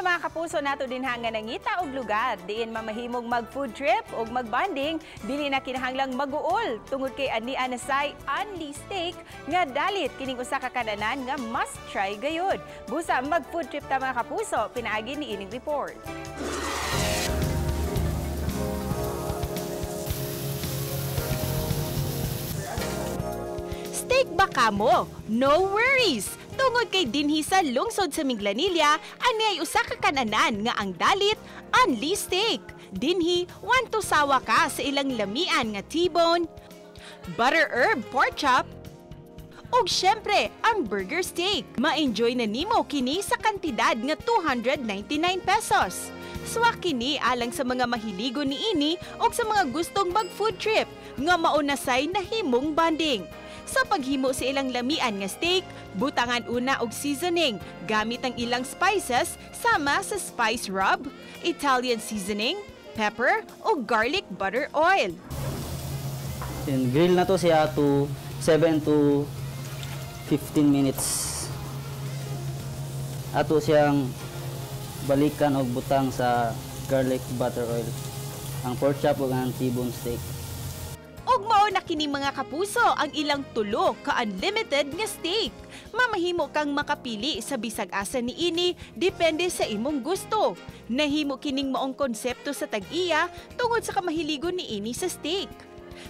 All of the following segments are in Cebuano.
Mga kapuso, nato din nga nangita og lugar diin mamahimong mag food trip ug magbanding, dili na kinahanglang maguol tungod kay ani anasay Unli Steak nga dalit kining usa ka kananan nga must try gayud. Busa mag food trip ta, mga kapuso, pinaagi ni ining report. Steak ba kamo? No worries! Tungod kay dinhi sa lungsod sa Minglanilla, ani ay usa ka kananan nga ang dalit, Unli Steak. Dinhi, wanto sawa ka sa ilang lamian nga T-bone, butter herb pork chop, ug syempre ang burger steak. Ma-enjoy na nimo kini sa kantidad nga 299 pesos. Swak kini alang sa mga mahiligo niini ug sa mga gustong mag-food trip nga maunasay nahimong bonding. Sa paghimo sa ilang lamian nga steak, butangan una og seasoning gamit ang ilang spices sama sa spice rub, Italian seasoning, pepper o garlic butter oil. Then grill na to siya to 7 to 15 minutes. Ato siyang balikan og butang sa garlic butter oil. Ang pork chop ug ang T-bone steak. Ug mao na kini, mga kapuso, ang ilang tulo ka unlimited nga steak. Mamahimo kang makapili sa bisag asa niini depende sa imong gusto. Nahimo kining maong konsepto sa tag-iya tungod sa kamahiligon niini sa steak.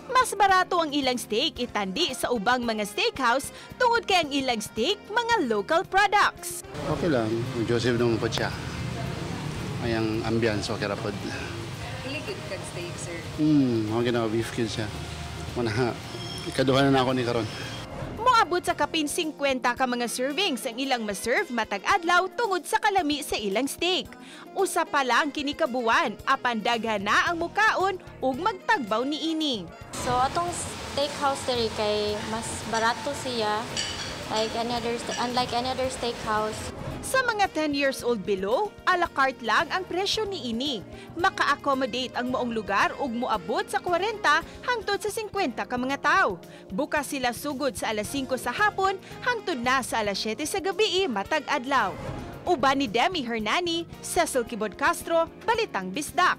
Mas barato ang ilang steak itandi sa ubang mga steakhouse tungod kay ang ilang steak mga local products. Okay lang. Joseph naman po siya. Ay, ang ambience, okay ra pod. Hilig kag steak, sir? Okay na, beef kid siya. Mana, ikaduha na ako ni karon. Moabot sa kapin 50 ka mga servings ang ilang ma-serve matag adlaw tungod sa kalami sa ilang steak. Usa pa lang kini ka buwan, apan daghan na ang mukaon ug magtagbaw niini. So atong steakhouse diri kay mas barato siya like any other unlike any other steakhouse. Sa mga 10 years old below, a la carte lang ang presyo niini. Maka-accommodate ang maong lugar ug moabot sa 40 hangtod sa 50 ka mga tawo. Bukas sila sugod sa alas 5 sa hapon hangtod na sa alas 7 sa gabi matag adlaw. Uban ni Demi Hernani, Cecil Kibod Castro, Balitang Bisdak.